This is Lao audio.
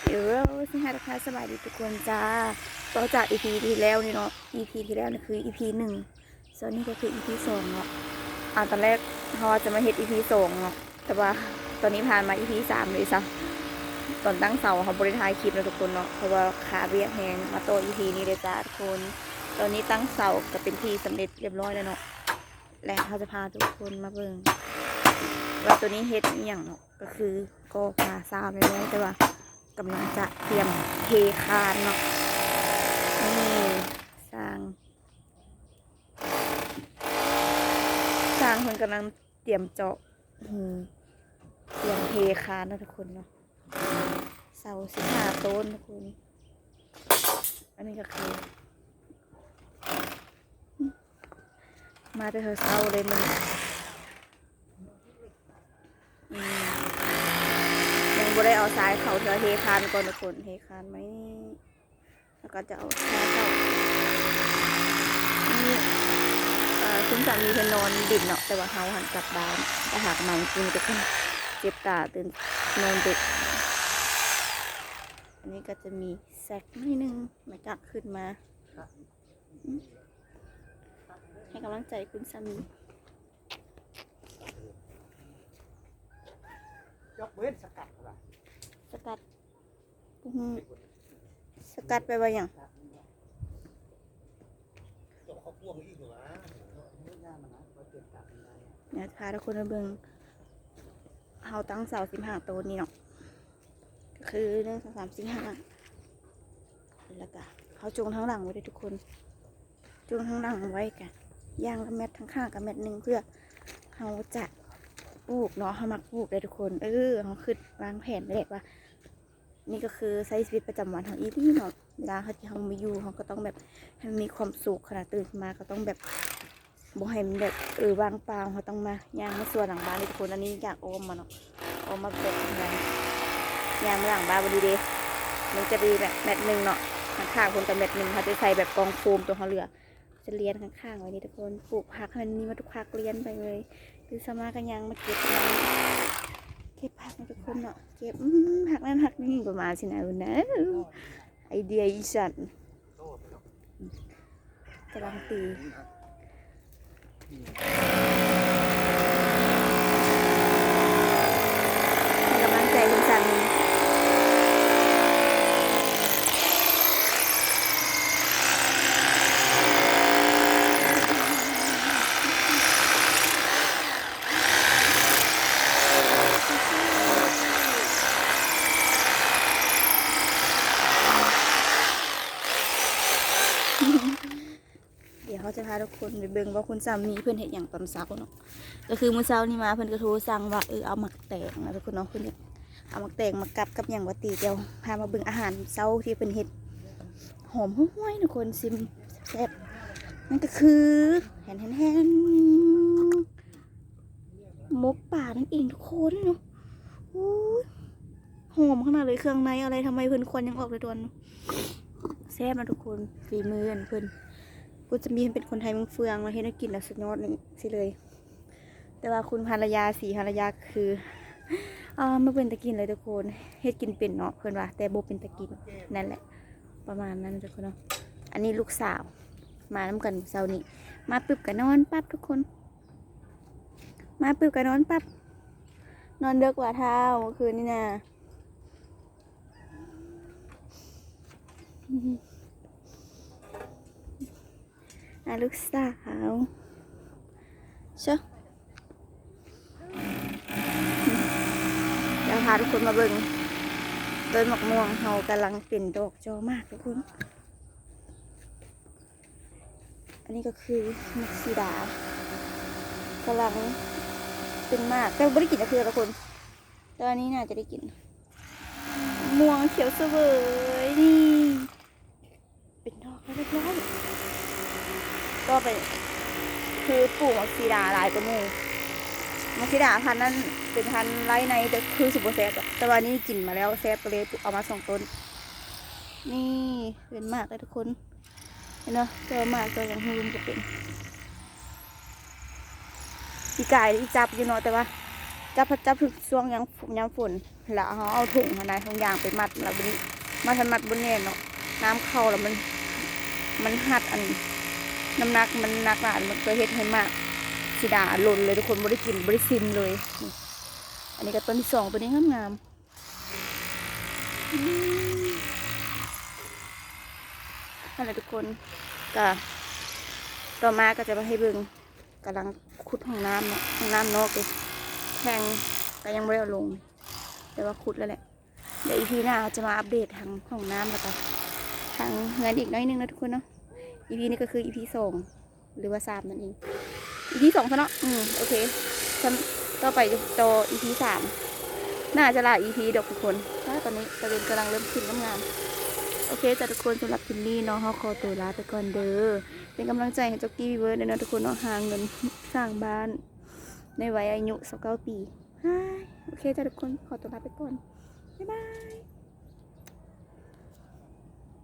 ເອີ ສະຫາຍທັກທາຍສະບາຍດີທຸກຄົນຈ້າ. ຕໍ່ຈາກອີພີທີ່ແລ້ວນີ້ເນາະ, ອີພີທີ່ແລ້ວນີ້ຄືອີພີໜຶ່ງ ສ່ວນນີ້ກໍຄືອີພີສອງເນາະ. ອາ ຕອນແລກເຮົາວ່າຈະມາເຮັດອີພີສອງເນາະ, ແຕ່ວ່າຕອນນີ້ຜ່ານມາອີພີສາມເລີຍຊະ. ຕອນຕັ້ງເສົາເຮົາບໍ່ໄດ້ຖ່າຍຄລິບເນາະທຸກຄົນເນາະ ເພາະວ່າຄາວຽກແຮງ. ມາຕໍ່ອີພີນີ້ເລີຍຈ້າທຸກຄົນ. ຕອນນີ້ຕັ້ງເສົາກໍເປັນທີ່ສຳເລັດລຽບຮ້ອຍແລ້ວເນາະ ແລະ ເຮົາຈະພາທຸກຄົນມາເບິ່ງວ່າໂຕນີ້ເຮັດອີ່ຫຍັງເນາະ. ກໍຄືກໍ່ຝາຊາວແລ້ວ ແຕ່ວ່າກຳລັງຈະຕຽມເທຄານເນາະ. ນີ້ຊ່າງ ຊ່າງເພິ່ນກຳລັງຕຽມເຈາະຮູ ຕຽມເທຄານເນາະທຸກຄົນເນາະ. ເສົາສິບຫ້າໂຕນທຸກຄົນ. ອັນນີ້ກໍຄື ມາແຕ່ເຊົ້າໆເລີຍມື້ນີ້. ອືມ ຍັງບໍ່ໄດ້ເອົາຊາຍເຂົ້າເທື່ອ ເທຄານກ່ອນທຸກຄົນ ເທຄານໃໝ່ ແລ້ວກໍຈະເອົາຊາຍເຂົ້າ. ນີ້ ເອີ ຄຸນສາມີເພິ່ນນອນດິນເນາະ ແຕ່ວ່າເຮົາຫັ້ນກັບບ້ານໄປຫາກັບມາມື້ກີ້ນີ້ທຸກຄົນ. ເຈັບຕາ ຕື່ນນອນດຶກ. ອັນນີ້ກໍຈະມີແຊັກໜ້ອຍໜຶ່ງ ແລ້ວກໍຂຶ້ນມາ ໃຫ້ກຳລັງໃຈຄຸນສາມີ. ຈອກເບິ່ງສະກັດ ສະກັດ ອື ສະກັດແປວ່າຫຍັງ? ເຈົ້າເຂົ້າພວງອີກຫວາ? ເອີຍ ເອົາເປັນຕາເປັນໄດ້. ເນຍ ພາທຸກຄົນມາເບິ່ງ ເຮົາຕັ້ງເສົາສິບຫ້າໂຕນນີ້ເນາະ ກໍຄື ໜຶ່ງ ສອງ ສາມ ສີ່ ຫ້າ ແລ້ວກະເຮົາຈົ່ງທາງຫຼັງໄວ້ເດີທຸກຄົນ. ຈົ່ງທາງຫຼັງໄວ້ກະຢ່າງລະແມັດ ທາງຂ້າງກະແມັດໜຶ່ງ ເພື່ອເຮົາຈະປູກເນາະ. ເຮົາມັກປູກເດີທຸກຄົນ. ເອີ ເຮົາຄິດວາງແຜນໄວ້ແລ້ວວ່າ ນີ້ກໍຄືໃຊ້ຊີວິດປະຈຳວັນເຮົາອີ່ຫຼີເນາະ. ເວລາເຮົາທີ່ເຮົາມາຢູ່ ເຮົາກໍຕ້ອງແບບໃຫ້ມັນມີຄວາມສຸກຫັ້ນນະ. ຕື່ນຂຶ້ນມາກໍຕ້ອງແບບ ບໍ່ໃຫ້ມັນແບບ ເອີ ວ່າງເປົ່າ. ເຮົາຕ້ອງມາ ຍ່າງມາສວນຫຼັງບ້ານເດ້ທຸກຄົນ. ອັນນີ້ຢາກອ້ອມມາເນາະ ອອກມາແບບນັ້ນ ຍ່າງມາຫຼັງບ້ານບໍ່ດີເດ້. ມັນຈະມີແບບແມັດໜຶ່ງເນາະ ທາງຂ້າງພຸ້ນກໍແມັດໜຶ່ງ. ເຮົາຈະໃສ່ແບບກ່ອງໂຟມຕົວເຮົາເຫຼືອ ຈະລຽນຂ້າງໆໄວ້ນີ້ທຸກຄົນ. ປູກຜັກໃຫ້ມັນມີໝົດທຸກຜັກ ລຽນໄປເລີຍ. ຕື່ນເຊົ້າມາກໍຍ່າງມາເກັບ ເກັບຜັກເນາະທຸກຄົນເນາະ. ເກັບ ອືມ ຜັກນັ້ນຜັກນີ້ ປະມານຊີ້ນະ. ໄອເດຍອີ່ສັນ ກຳລັງຕີ ໃຫ້ກຳລັງໃຈຄຸນສາມີ. ດຽວເຮົາຈະພາທຸກຄົນໄປເບິ່ງວ່າຄຸນສາມີເພິ່ນເຮັດຫຍັງຕອນເຊົ້າເນາະ. ກໍຄືມື້ເຊົ້ານີ້ມາເພິ່ນກໍໂທສັ່ງວ່າ ເອີ ເອົາໝາກແຕງນະທຸກຄົນເນາະ. ເພິ່ນເຮັດ ເອົາໝາກແຕງມາກັບກັບຫຍັງຫວາຕິ. ດຽວພາມາເບິ່ງອາຫານເຊົ້າທີ່ເພິ່ນເຮັດ. ຫອມຫວຍໆ ທຸກຄົນ ຊິມແຊບໆ. ນັ້ນກໍຄື ແຮນໆໆ ໝົກປານັ້ນເອງທຸກຄົນເນາະ. ໂອ້ຍ ຫອມຂະໜາດເລີຍ ເຄື່ອງໃນອະໄລ ທຳໄມເພິ່ນຄວັນຍັງອອກເລີຍຕອນ. ແຊບນະທຸກຄົນ ຝີມືເພິ່ນ. ກຸດຈະມີເປັນຄົນໄທເມືອງເຟືອງ ເຮັດໃຫ້ກິນແລ້ວສຸດຍອດນີ້ຊິເລີຍ. ແຕ່ວ່າຄຸນພັນລະຍາ ສີພັນລະຍາຄື ເອີ ບໍ່ເປັນຕາກິນເລີຍທຸກຄົນ. ເຮັດກິນເປັນເນາະເພິ່ນວ່າ ແຕ່ບໍ່ເປັນຕາກິນ. ນັ້ນແຫຼະ ປະມານນັ້ນທຸກຄົນເນາະ. ອັນນີ້ລູກສາວມານຳກັນເຊົ້ານີ້ ມາປຶບກໍນອນປັບທຸກຄົນ. ມາປຶບກໍນອນປັບ ນອນເດິກຫວາທ້າວ ມື້ຄືນນີ້ນະ. ອ່າ ລູກສາວ ເຊາະ ດຽວພາທຸກຄົນມາເບິ່ງ ຕົ້ນໝາກມ່ວງເຮົາກຳລັງເປັນດອກຈໍ່ໝາກທຸກຄົນ. ອັນນີ້ກໍຄືໝາກສີດາ ກຳລັງເປັນໝາກ ແຕ່ບໍ່ໄດ້ກິນຈັກເທື່ອທຸກຄົນ. ແຕ່ວ່ານີ້ໜ້າຈະໄດ້ກິນ ໝາກມ່ວງຂຽວສະເຫວີຍ ນີ້ເປັນດອກແລ້ວຮຽບຮ້ອຍ. ຕໍ່ໄປຄືປູກໝາກສີດາຫຼາຍກວ່າໝູ່. ໝາກສີດາພັນນັ້ນເປັນພັນໄລ່ໃນ ແຕ່ຄືຊິບໍ່ແຊບດອກ ແຕ່ວ່ານີ້ກິນມາແລ້ວແຊບ ກໍເລີຍເອົາມາສອງຕົ້ນ. ນີ້ເປັນໝາກເດີທຸກຄົນ. ເຫັນບໍ່? ຕົວໝາກຕົວຫຍັງຮູ້ມັນກໍເປັນ. ປີກາຍນີ້ຈັບຢູ່ເນາະ ແຕ່ວ່າຈັບ ຈັບຖືກຊ່ວງຍາມ ຍາມຝົນ ລະເຮົາເອົາຖົງຫັ້ນນະ ຖົງຢາງໄປມັດ ລະບາດນີ້ມັດ ຄັນມັດບໍ່ແໜ້ນເນາະ ນ້ຳເຂົ້າລະມັນ ມັນຮັດ ອັນ ນ້ຳໜັກມັນໜັກຫຼາຍ ມັນກໍເຮັດໃຫ້ໝາກສີດາຫຼົ່ນເລີຍທຸກຄົນ ບໍ່ໄດ້ກິນ ບໍ່ໄດ້ຊິມເລີຍ. ນີ້ ອັນນີ້ກໍຕົ້ນທີສອງ ໂຕນີ້ງາມໆ ອືມ ນັ້ນແຫຼະທຸກຄົນ ກໍຕໍ່ມາກໍຈະມາໃຫ້ເບິ່ງ ກຳລັງຂຸດຫ້ອງນ້ຳເນາະ ຫ້ອງນ້ຳນອກເດ້ ແທ່ງກໍຍັງບໍ່ໄດ້ເອົາລົງ ແຕ່ວ່າຂຸດແລ້ວແຫຼະ. ດຽວອີພີໜ້າຈະມາອັບເດດທາງຫ້ອງນ້ຳ ແລ້ວກໍທາງເຮືອນອີກໜ້ອຍໜຶ່ງເນາະທຸກຄົນເນາະ. ອີພີນີ້ກໍຄືອີພີສອງ ຫຼືວ່າສາມນັ້ນເອງ ອີພີສອງຊະເນາະ. ອືມ ໂອເຄ ຊັ້ນຕໍ່ໄປຕໍ່ອີພີສາມ ໜ້າຈະຫຼາຍອີພີດອກທຸກຄົນ. ຕອນນີ້ຕາເວັນກຳລັງເລີ່ມຂຶ້ນງາມໆ. ໂອເຄຈ້າທຸກຄົນ ສຳລັບຄລິບນີ້ເນາະ ເຮົາຂໍຕົວລາໄປກ່ອນເດີ. ເປັນກຳລັງໃຈໃຫ້ຈັອກກີ້ວີເວີເດີເນາະທຸກຄົນເນາະ ຫາເງິນສ້າງບ້ານໃນໄວອາຍຸຊາວເກົ້າປີ. ໂອເຄຈ້າທຸກຄົນ ຂໍຕົວລາໄປກ່ອນ ບາຍບາຍ.